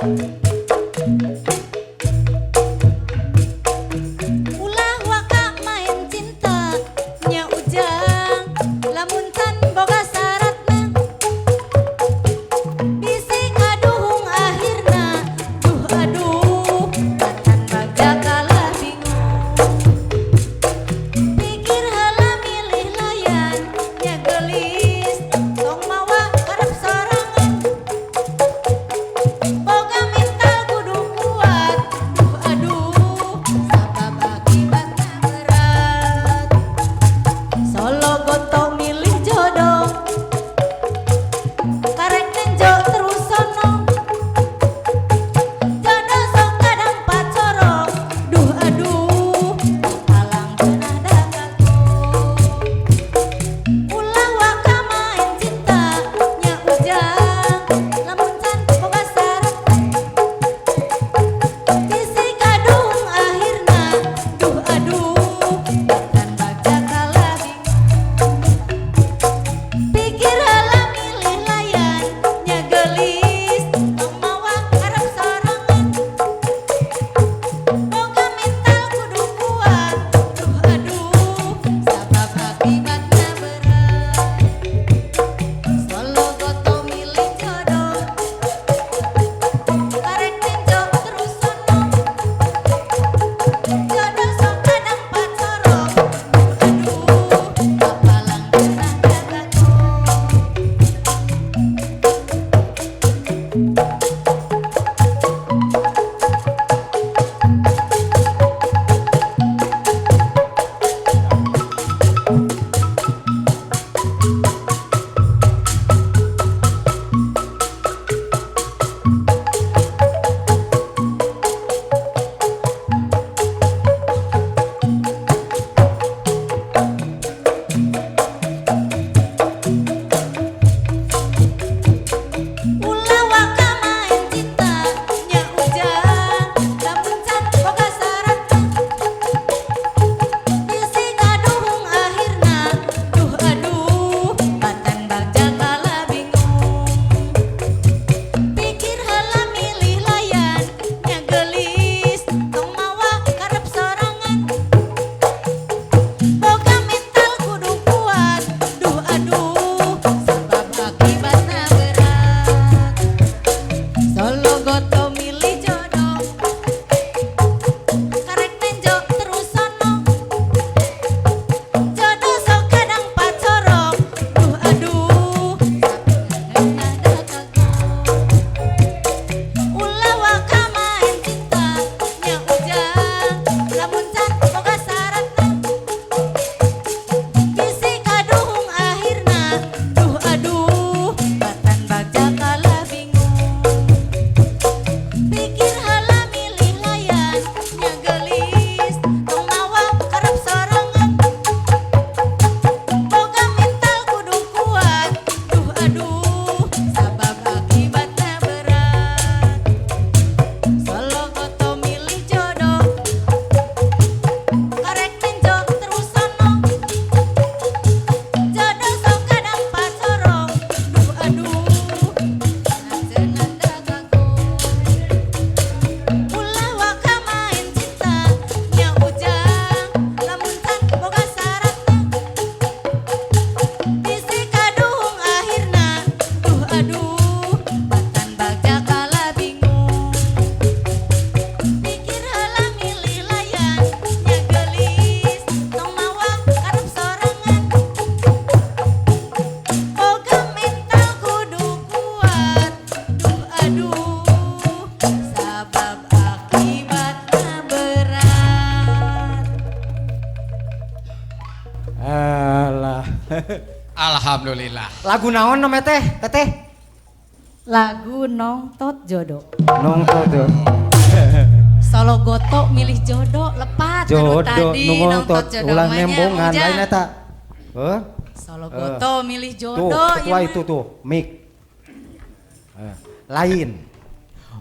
Ulah waka main cinta nya Ujang, lamun can boga syaratna, bisi ngaduhung akhirna. Duh aduh, batan bagja kalah bingung. Pikir heula milih layan nya geulis, tong mawa karep sorangan. Boga mental kudu kuat, duh aduh, sabab akibatna berat. Solo goto milih jodoh, karek nenjo terus sono. Jodoh sok kadang pacorong, duh aduh, palang cenah da kagok. Ulah waka main cinta nya Ujang, lamun can boga syarat, bisi kaduhung akhirna. Duh aduh, batan bagja kalah bingung. Pikir heula milih layan nya geulis, tong mawa karep sorangan. Boga mental kudu kuat, duh aduh, sabab akibatna berat. Solo goto milih jodoh, karek nenjo terus sono. Jodoh sok kadang pacorong, duh aduh, papalang cenah da kagok. Ulah waka main cinta nya Ujang, lamun can boga syaratna, bisi kaduhung akhirna. Duh aduh, batan bagja kalah bingung. Pikir heula milih layan nya geulis, tong mawa karep sorangan. Boga mental kudu kuat, duh aduh, sabab akibatna berat. Solo goto milih jodoh, karek nenjo terus sono. Jodoh sok kadang pacorong, duh aduh, cenah da kagok. Ulah waka main cinta nya Ujang, lamun can boga syaratna, bisi kaduhung akhirna. Duh aduh, batan bagja kalah bingung. Pikir heula milih layan nya geulis, tong mawa karep sorangan. Boga mental kudu kuat, duh aduh, sabab akibatna berat. Solo goto milih jodoh, karek nenjo terus sono. Jodoh sok kadang pacorong, duh aduh, cenah da kagok. Ulah waka main cinta nya Ujang, lamun can boga syaratna, bisi kaduhung akhirna. Duh aduh, batan bagja kalah bingung. Pikir heula milih layan nya geulis, tong mawa karep sorangan. Boga mental kudu kuat, duh aduh, sabab akibatna berat. Alah. Alhamdulillah. Lagu naon namanya teh? Teteh? Lagu Nongtot Jodoh. Nongtot tuh. Solo goto milih jodoh lepat anu Jodoh tadi nu nongtot jodoh ulah mah nya, nembongan Ujang. Lain eta. Heuh? Solo goto milih Tuh, jodoh ketua ieu mah. Itu tuh, mic. Lain.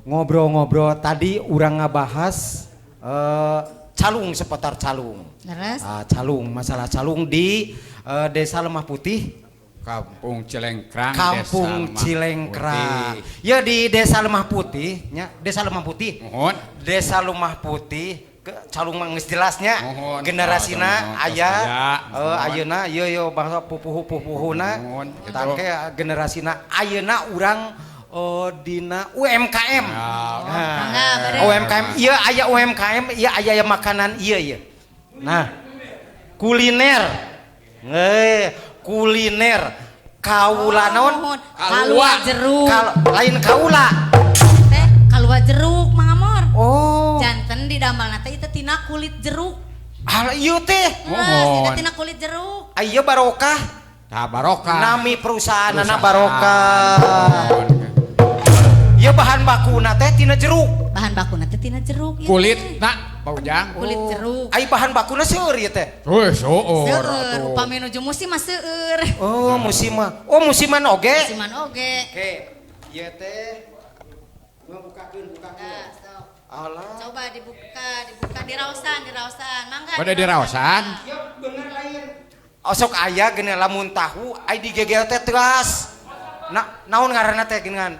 Ngobrol-ngobrol tadi urang ngabahas calung, seputar calung. Leres. Ah, calung, masalah calung di Desa Lemah Putih. Kampung Cilengkrang. Kampung Desa Lemah Cilengkrang. Putih. Ya di Desa Lemah Putih, nya, Desa Lemah Putih. Mohon. Desa Lemah Putih ke calung mah geus jelasnya Mohon. generasina Oh, aya aya. eh ayeuna ieu ieu bangsa pupuhu-pupuhuna Mohon, gitu. tangke generasina ayeuna urang dina UMKM. Ya, Nah, Mangga, bade. UMKM ieu aya UMKM ieu aya makanan ieu ieu. Nah, kuliner. Kuliner kaula naon? Mohon. Kalua jeruk. Lain kaula. Teh kalua jeruk Mang Amor. Oh. Janten di damelna teh itu tina kulit jeruk. Alah ieu teh. Nah, Mohon. tina kulit jeruk. Ieu barokah. Tah barokah. Nami perusahaanana Perusahaan. barokah. Mohon. Ieu bahan bakuna teh tina jeruk. Bahan bakuna teh tina jeruk ieu Kulit teh. nak Pak Ujang. Kulit jeruk. Ai bahan bakuna seueur ieu teh. Wih, seueur Seueur, atuh. upami nuju musim mah seueur. Oh, musiman. Oh, musiman oge. Musiman oge. Oke, ieu teh bukakeun, bukakeun. Nah, sok. Alah. Coba dibuka, dibuka diraosan, diraosan. Mangga. Pada diraosan. Ya bener lain. Osok aya geuning lamun tahu ai digegel teh teas. Na, naon ngaranna teh geuningan?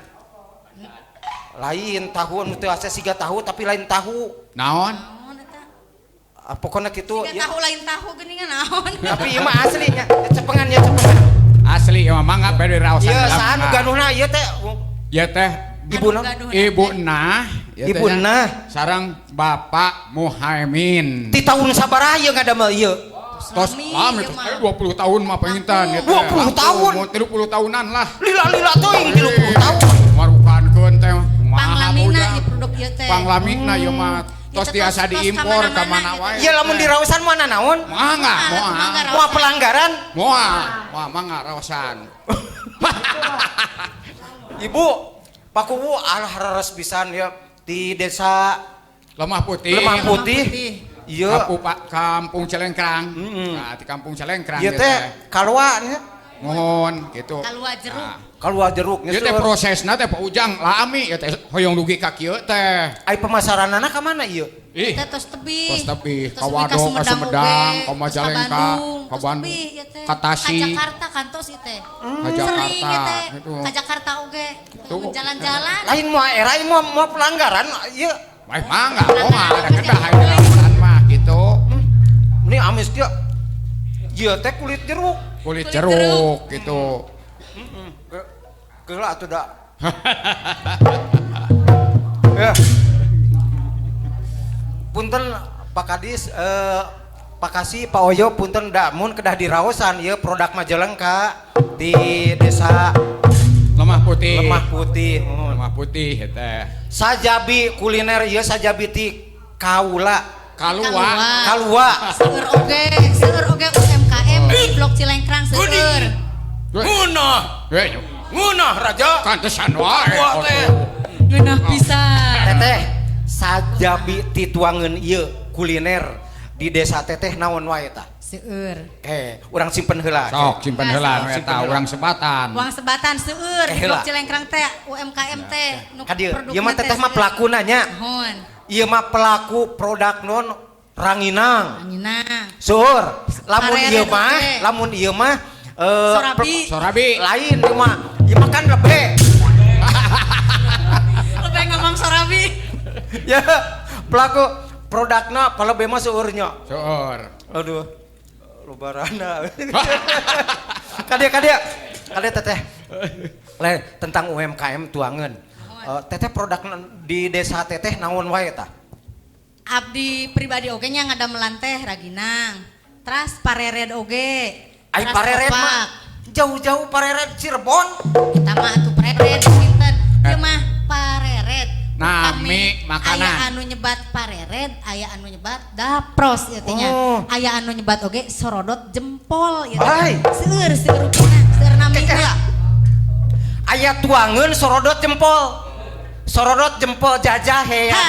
Lain tahu anu teuas teh siga tahu tapi lain tahu. Naon? Naon eta? Ah, pokoknya kitu Siga ya. tahu lain tahu geuningan naon. Tapi ieu mah aslinya, cepengan ya cepengan. Asli ieu mah mangga bade diraosan. Ieu lah, saha nu mangga. ganuhna ieu teh? Ieu teh Ibu Anu na? gaduhna Ibu teh. Nah, ieu Ibu teh nya. Nah. Sareng Bapak Muhaimin. Ti tahun sabaraha ieu ngadamel ieu? Tos Lami, lami ieu tos mah. 20 tahun mah panginten ieu teh. 20 tahun? Mau 30 tahunan lah. Lila-lila teuing 30 tahun. Marukankeun teh kumaha Panglamina Ujang. ieu produk ieu teh. Panglamina ieu mah tos Ieu teh tiasa tos- tos diimpor ka kamana-mana mana ieu wae. teh. Ieu lamun diraosan moal naon? Mangga, moal. Mangga, Moal pelanggaran? Moal, moal mangga raosan. Ibu, Pak Kuwu alah rares pisan ya di desa Lemah Putih. Lemah Lemah Putih. Putih. Iya. Kampung Cilengkrang. Mm-mm. Nah, di Kampung Cilengkrang Ieu ieu teh kalua nya. Mohon gitu. Kalua jeruk. Nah, Kalua jeruk ieu teh prosesna teh Pak Ujang lami ieu teh hoyong dugi ka kieu teh. Ai pemasaranana ka mana ieu? Ih, Teh tos tebih. tos tebih, Tos ka Wado, ka Sumedang, oge, ka tos Majalengka, Bandung, ka tos Bandung, tebih ieu teh. ka Tasik. Ka Jakarta kantos ieu teh. Ka Sering Jakarta ieu teh. gitu. Ka Jakarta oge. Tuh. Jalan-jalan. Lain moal era ieu moal moal pelanggaran ieu. Baik mangga, moal ada kedah aya raosan mah gitu. Ini amis dia. Ieu teh kulit jeruk. Kulit Kulit jeruk gitu. Heeh. Keula atuh da. Ya. Punten Pak Kadis, Pak Kasi, Pak Oyo, punten da mun kedah diraosan ieu produk Majalengka di desa Lemah Putih. Lemah Putih. Mohon. Lemah Putih ieu teh. Sajabi kuliner ieu sajabi ti kaula. Kalua. Kalua. Kalua. Seueur oge, seueur oge UMKM di Blok Cilengkrang seueur. Ngeunah, Heh, ngeunah raja. kantesan wae. Wah, teh. Ngeunah pisan. Teteh, sajabi ti tuangeun ieu kuliner di desa teteh naon wae tah? Seueur. Eh, urang simpen heula. Sok simpen heula nu Simpen eta heula. urang sebatan. Uang sebatan seueur Eh, di Blok heula. Cilengkrang teh UMKM teh nu Ka dieu, produkna ieu mah teteh mah seueur. pelakuna nya. Nuhun. Ieu mah pelaku produk non ranginang. Anginang. Sur, lamun Parere ieu mah, oge. lamun ieu mah Sorabi. Sorabi. Lain ieu mah. Ieu mah kan lebe. Lebih ngomong sorabi. Ya, pelaku produkna palebe mah seueurnya. Seueur. Aduh. Lobarana. Kadia kadia. Kadia teteh. Le, tentang UMKM tuangan. Teteh produk di desa teteh naon wae tah? Abdi pribadi oge nya ngadamelan teh raginang. Teras parered oge. Ai Teras parered mah opak. jauh-jauh parered Cirebon. Eta mah atuh parered pinten. Ieu mah parered. Nami Upami makanan. Aya anu nyebat parered, aya anu nyebat dapros ieu teh nya. Oh. Aya anu nyebat oge sorodot jempol ieu teh. Ai. Seueur seueur rupina, seueur namina. Kekeh. Aya tuangeun sorodot jempol. Sorodot jempol jajah hean. Ha.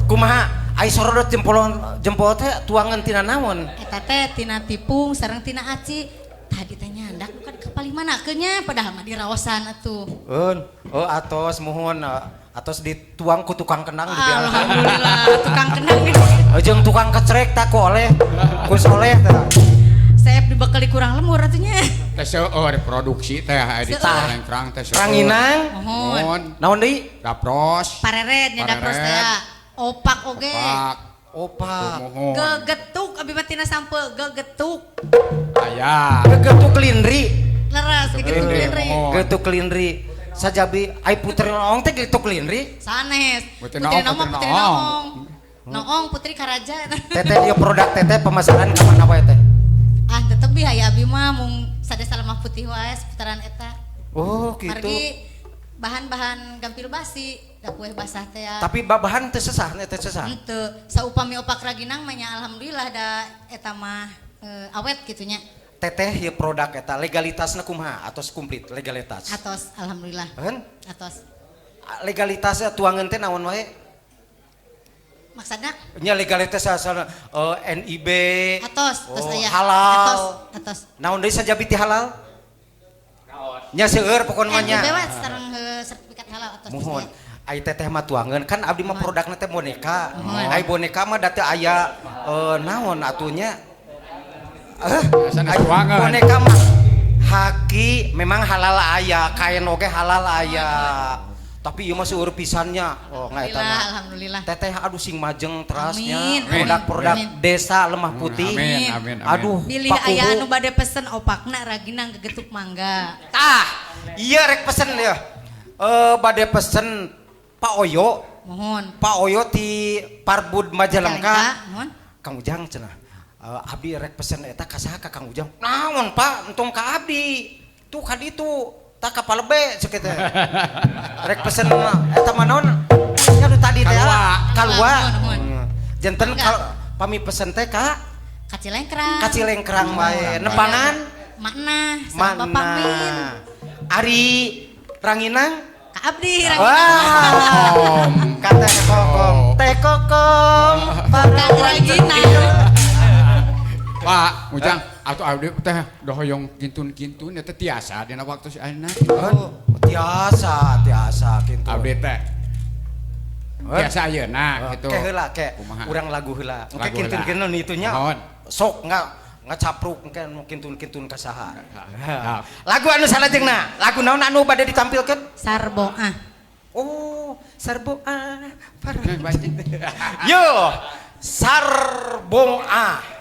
Kumaha? Ai sorodot jempol jempol teh tuangeun tina naon? Eta teh tina tipung sareng tina aci. Tadi teh nyandak bukan ke paling mana nya padahal mah diraosan atuh. Eun, oh atos muhun atos dituang ku tukang kendang di biasa. Alhamdulillah tukang kendang. Jeung tukang kecrek tak ku oleh, ku soleh tah. Sep dibekali kurang lemur atunya. Teh seueur produksi teh aya di Cilengkrang teh seueur. Ranginang. Mohon. Naon deui? Dapros. Pareret nya dapros teh. Opak oge. Opak. Opak. Mohon. Gegetuk abi mah tina sampe gegetuk. Aya. Gegetuk lindri. Leres gegetuk lindri. Gegetuk lindri. Sajabi ai putri noong teh gegetuk lindri. Sanes. Putri noong putri noong. Noong putri karaja. Teteh ieu produk teteh pemasaran ka mana wae teh? Ah tetep bi aya abi mah mung sadesa lemah putih wae seputaran eta. Oh gitu. Margi bahan-bahan gampil basi, da kue basah teh ya. Tapi bahan teu sesah, teu sesah. Henteu, saupami opak raginang mah nya alhamdulillah da eta mah awet kitu nya. Teteh ieu produk eta legalitasna kumaha atos komplit legalitas? Atos alhamdulillah. Kan? Atos. Legalitasnya tuangan teh naon wae? Maksudna? Nya legalitas asal NIB. Atos, tos aya. Halal. Atos, atos. Naon deui sajabi ti halal? Nya seueur pokona mah nya. NIB we sareng sertifikat halal atos. Mohon. Ai teteh mah tuangeun kan abdi mah produkna teh boneka. Ai boneka mah da teu aya naon atunya. Boneka mah haki memang halal aya, kain oge halal aya. Tapi ieu mah seueur pisannya. Oh, ngaetana. Alhamdulillah. Teteh aduh sing majeng terasnya. Produk-produk desa Lemah Putih. Amin, amin, amin. Aduh, bilih aya anu bade pesen opakna raginang gegetuk mangga. Tah, iya rek pesen ya. Bade pesen Pak Oyo. Mohon. Pak Oyo ti Parbud Majalengka. Mohon. Kang Ujang cenah. Abdi rek pesen eta ka saha ka Kang Ujang? Naon Pak, entong ka abdi. Tuh ka ditu. Tak kapal lebe cek teh. Rek pesen eta mah naon? Nya nu tadi teh kalua. Janten pami pesen teh ka Kacilengkrang. Kacilengkrang wae. Nepangan makna sareng Bapak Min. Ari ranginang ka abdi ranginang. Ka teh kokom. Teh kokom para ranginang. Pak Ujang atau abdi teh dohoyong kintun-kintun eta tiasa dina waktu si ayeuna. Oh, tiasa, tiasa kintun. Abdi teh tiasa ayeuna kitu. Ke heula ke urang lagu heula. Engke kintun-kintun itu nya. Sok ngacapruk engke nu kintun-kintun ka saha. Lagu anu salajengna, lagu naon anu bade ditampilkeun? Sarboah. Oh, Sarboah. Yo, Sarboah.